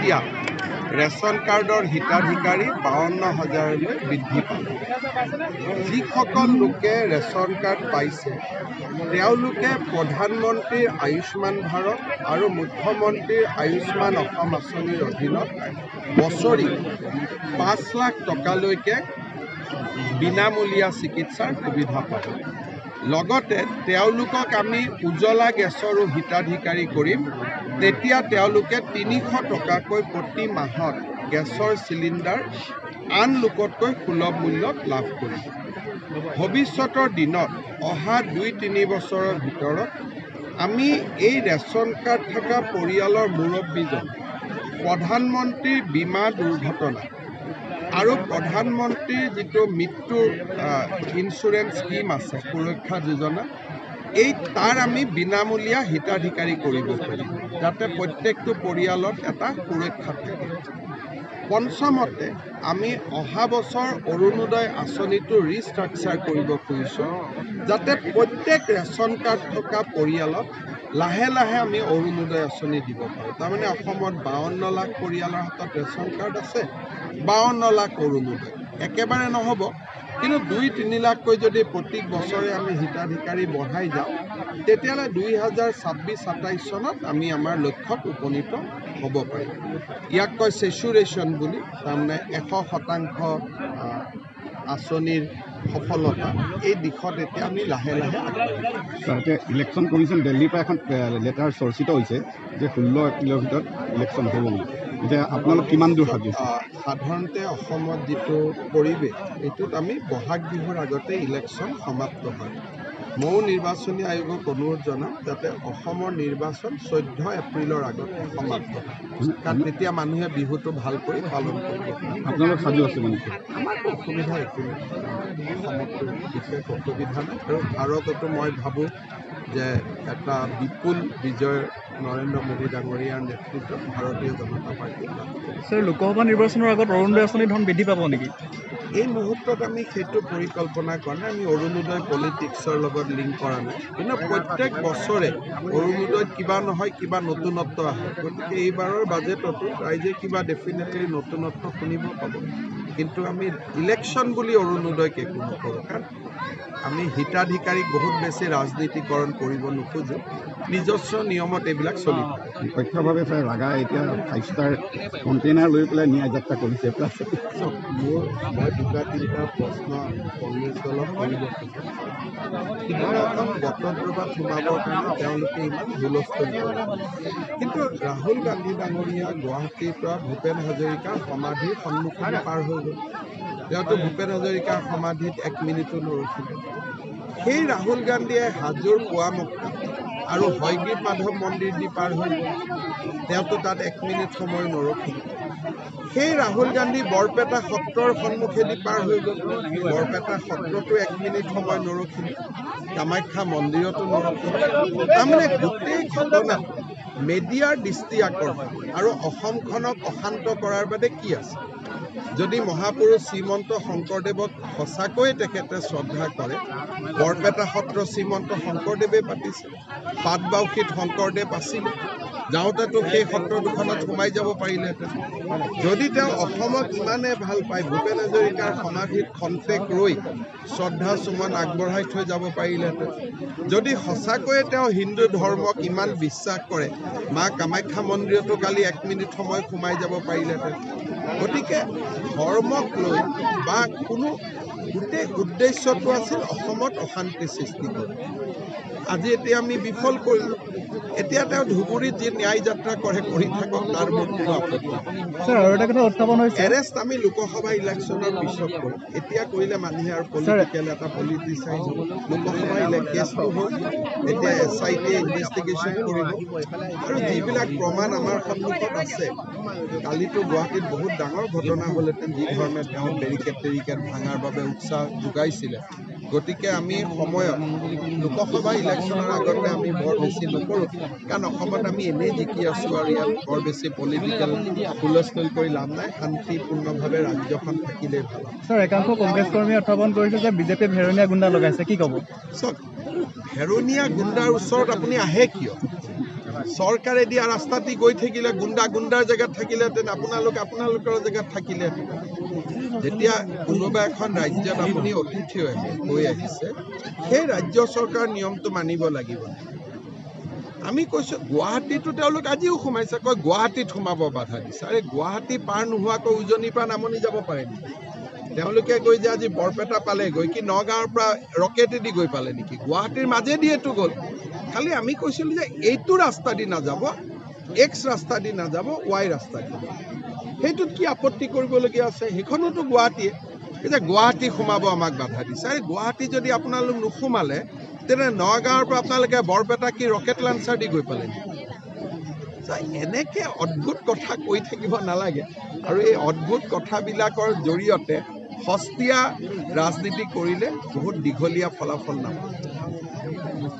এতিয়া ৰেচন কাৰ্ডৰ হিতাধিকাৰী 52 হাজাৰলৈ বৃদ্ধি পালে। যিসকল লোকে ৰেচন কাৰ্ড পাইছে, তেওঁলোকে প্ৰধানমন্ত্ৰীৰ আয়ুষ্মান ভাৰত আৰু মুখ্যমন্ত্ৰীৰ আয়ুষ্মান অসম আঁচনিৰ অধীনত বছৰি 5 লাখ টকালৈকে বিনামূলীয়া চিকিৎসাৰ সুবিধা পাব। লগতে তেওঁলোকক আমি উজলা গেছৰো হিতাধিকাৰী কৰিম। তেতিয়া তেওঁলোকে 300 টকাকৈ প্ৰতি মাহত গেছৰ চিলিণ্ডাৰ আন লোকতকৈ সুলভ মূল্যত লাভ কৰিব। ভৱিষ্যতৰ দিনত অহা 2-3 বছৰৰ ভিতৰত আমি এই ৰেচন কাৰ্ড থকা পৰিয়ালৰ মুৰব্বীজন প্ৰধানমন্ত্ৰীৰ বীমা দুৰ্ঘটনা আৰু প্ৰধানমন্ত্ৰীৰ যিটো মৃত্যু ইঞ্চুৰেঞ্চ স্কীম আছে, সুৰক্ষা যোজনা, এই তাৰ আমি বিনামূলীয়া হিতাধিকাৰী কৰিব পাৰিম, যাতে প্ৰত্যেকটো পৰিয়ালত এটা সুৰক্ষা থাকে। পঞ্চমতে, আমি অহা বছৰ অৰুণোদয় আঁচনিটো ৰিষ্ট্ৰাকচাৰ কৰিব খুজিছোঁ, যাতে প্ৰত্যেক ৰেচন কাৰ্ড থকা পৰিয়ালত লাহে লাহে আমি অৰুণোদয় আঁচনি দিব পাৰোঁ। তাৰমানে অসমত 52 লাখ পৰিয়ালৰ হাতত ৰেচন কাৰ্ড আছে, 52 লাখ অৰুণোদয় একেবাৰে নহ'ব, কিন্তু 2-3 লাখকৈ যদি প্ৰতি বছৰে আমি হিতাধিকাৰী বঢ়াই যাওঁ, তেতিয়াহ'লে 2026-27 চনত আমি আমাৰ লক্ষ্যত উপনীত হ'ব পাৰিম। ইয়াক কয় চেচুৰেশ্যন বুলি, তাৰমানে 100% আঁচনিৰ সফলতা। এই দিশত এতিয়া আমি লাহে লাহে আগবাঢ়িম। ছাৰ, এতিয়া ইলেকশ্যন কমিশ্যন দিল্লীৰ পৰা এখন লেটাৰ চৰ্চিত হৈছে যে 16 এপ্ৰিলৰ ভিতৰত ইলেকশ্যন হ'ব বুলি। এতিয়া আপোনালোক কিমান দূৰ সাজু? সাধাৰণতে অসমত যিটো পৰিৱেশ, এইটোত আমি বহাগ বিহুৰ আগতে ইলেকশ্যন সমাপ্ত হয়। ময়ো নিৰ্বাচনী আয়োগক অনুৰোধ জনাম যাতে অসমৰ নিৰ্বাচন 14 এপ্ৰিলৰ আগতে সমাপ্ত হয়, কাৰণ তেতিয়া মানুহে বিহুটো ভাল কৰি পালন কৰিব পাৰে। আপোনালোক সাজু আছে মানে? আমাৰতো অসুবিধা একো নাই। অসমততো বিশেষ অসুবিধা নাই আৰু ভাৰততো মই ভাবোঁ যে এটা বিপুল বিজয় নৰেন্দ্ৰ মোদী ডাঙৰীয়াৰ নেতৃত্বত ভাৰতীয় জনতা পাৰ্টীয়ে লাভ কৰিব। ছাৰ, লোকসভা নিৰ্বাচনৰ আগত অৰুণোদয় আঁচনিৰ ধন বৃদ্ধি পাব নেকি? এই মুহূৰ্তত আমি সেইটো পৰিকল্পনা কৰা নাই। আমি অৰুণোদয় পলিটিক্সৰ লগত লিংক কৰা নাই। কিন্তু প্ৰত্যেক বছৰে অৰুণোদয়ত কিবা নহয় কিবা নতুনত্ব আহে। গতিকে এইবাৰৰ বাজেটতো ৰাইজে কিবা ডেফিনেটলি নতুনত্ব শুনিব পাব। কিন্তু আমি ইলেকশ্যন বুলি অৰুণোদয়ক একো নকৰোঁ, কাৰণ আমি হিতাধিকাৰীক বহুত বেছি ৰাজনীতিকৰণ কৰিব নোখোজোঁ। নিজস্ব নিয়মত এইবিলাক চলি থাকে। পৰোক্ষভাৱে ছাৰ, ৰাগা এতিয়া ফাইভ ষ্টাৰ কণ্টেইনাৰ লৈ পেলাই ন্যায় যাত্ৰা কৰিছে, প্লাছ চাওক, মই দুটা তিনিটা প্ৰশ্ন কংগ্ৰেছ দলক কৰিব খোজোঁ। সিদিনাখন বটদ্ৰৱাত সোমাবৰ কাৰণে তেওঁলোকে ইমান হুলস্থুল কৰে, কিন্তু ৰাহুল গান্ধী ডাঙৰীয়া গুৱাহাটীৰ পৰা ভূপেন হাজৰিকাৰ সমাধিৰ সন্মুখেদি পাৰ হৈ গ'ল। তেওঁতো ভূপেন হাজৰিকাৰ সমাধিত এক মিনিটো নৰখিলে। সেই ৰাহুল গান্ধীয়ে হাজোৰ পোৱামক্কা আৰু হয়গ্ৰীৱ মাধৱ মন্দিৰ দি পাৰ হৈ গ'ল। তেওঁতো তাত এক মিনিট সময় নৰখিলে। সেই ৰাহুল গান্ধী বৰপেটা সত্ৰৰ সন্মুখেদি পাৰ হৈ গ'ল। বৰপেটা সত্ৰতো এক মিনিট সময় নৰখিলে, কামাখ্যা মন্দিৰতো নৰখিলে। তাৰমানে গোটেই ঘটনা মেডিয়াৰ দৃষ্টি আকৰ্ষণ আৰু অসমখনক অশান্ত কৰাৰ বাদে কি আছে? যদি মহাপুৰুষ শ্ৰীমন্ত শংকৰদেৱক সঁচাকৈয়ে তেখেতে শ্ৰদ্ধা কৰে, বৰপেটা সত্ৰ শ্ৰীমন্ত শংকৰদেৱে পাতিছে, পাটবাউসীত শংকৰদেৱ আছিলে, যাওঁতেতো সেই সত্ৰ দুখনত সোমাই যাব পাৰিলেহেঁতেন। যদি তেওঁ অসমক ইমানে ভাল পায়, ভূপেন হাজৰিকাৰ সমাধিত খন্তেক ৰৈ শ্ৰদ্ধা সুমন আগবঢ়াই থৈ যাব পাৰিলেহেঁতেন। যদি সঁচাকৈয়ে তেওঁ হিন্দু ধৰ্মক ইমান বিশ্বাস কৰে, মা কামাখ্যা মন্দিৰতো কালি এক মিনিট সময় সোমাই যাব পাৰিলেহেঁতেন। গতিকে ধৰ্মক লৈ বা কোনো গোটেই উদ্দেশ্যটো আছিল অসমত অশান্তি সৃষ্টি কৰা। আজি এতিয়া আমি বিফল কৰিলোঁ। এতিয়া তেওঁ ধুবুৰীত যি ন্যায় যাত্ৰা কৰে, কৰি থাকক, তাৰ মোৰ কোনো আপত্তি নাই। ছাৰ, আৰু এটা কথা উত্থাপন হৈছে। এৰেষ্ট আমি লোকসভা ইলেকশ্যনৰ পিছত কৰিম। এতিয়া কৰিলে মানুহে আৰু পলিটিকেল এটা পলিটিচাইজ হ'ব। লোকসভা কেছটো হ'ল, এতিয়া এছ I টিয়ে ইনভেষ্টিগেশ্যন কৰিব আৰু যিবিলাক প্ৰমাণ আমাৰ সন্মুখত আছে। কালিতো গুৱাহাটীত বহুত ডাঙৰ ঘটনা হ'লহেঁতেন, যি ধৰণে তেওঁ বেৰিকেড টেৰিকেড ভাঙাৰ বাবে উৎসাহ যোগাইছিলে। গতিকে আমি সময়ত লোকসভা ইলেকশ্যনৰ আগতে আমি বৰ বেছি নকৰোঁ, কাৰণ অসমত আমি এনেই জিকি আছোঁ আৰু ইয়াত বৰ বেছি পলিটিকেল হুলস্থুল কৰি লাভ নাই। শান্তিপূৰ্ণভাৱে ৰাজ্যখন থাকিলেই ভাল। ছাৰ, একাংশ কংগ্ৰেছ কৰ্মীয়ে উত্থাপন কৰিছে যে বিজেপিয়ে ভেৰণীয়া গুণ্ডা লগাইছে, কি ক'ব? চাওক, ভেৰণীয়া গুণ্ডাৰ ওচৰত আপুনি আহে কিয়? চৰকাৰে দিয়া ৰাস্তাত গৈ থাকিলে গুণ্ডা গুণ্ডাৰ জেগাত থাকিলেহেঁতেন, আপোনালোক আপোনালোকৰ জেগাত থাকিলেহেঁতেন। যেতিয়া কোনোবা এখন ৰাজ্যত আপুনি অতিথি হৈ আহিছে, সেই ৰাজ্য চৰকাৰৰ নিয়মটো মানিব লাগিব। আমি কৈছোঁ গুৱাহাটীতো তেওঁলোক আজিও সোমাইছে, কয় গুৱাহাটীত সোমাব বাধা দিছে। আৰে গুৱাহাটী পাৰ নোহোৱাকৈ উজনিৰ পৰা নামনি যাব পাৰে নেকি? তেওঁলোকে গৈ যে আজি বৰপেটা পালে গৈ, কি নগাঁৱৰ পৰা ৰকেটেদি গৈ পালে নেকি? গুৱাহাটীৰ মাজেদিয়েতো গ'ল। খালি আমি কৈছিলোঁ যে এইটো ৰাস্তা দি নাযাব, এক্স ৰাস্তা দি নাযাব, ৱাই ৰাস্তা দি যাব। সেইটোত কি আপত্তি কৰিবলগীয়া আছে? সেইখনোতো গুৱাহাটীয়ে। এতিয়া গুৱাহাটী সোমাব আমাক বাধা দিছে। আৰে গুৱাহাটী যদি আপোনালোক নোসোমালে, তেনে নগাঁৱৰ পৰা আপোনালোকে বৰপেটা কি ৰকেট লাঞ্চাৰ দি গৈ পালে নেকি? এনেকৈ অদ্ভুত কথা কৈ থাকিব নালাগে। আৰু এই অদ্ভুত কথাবিলাকৰ জৰিয়তে সস্তীয়া ৰাজনীতি কৰিলে বহুত দীঘলীয়া ফলাফল নাপায়।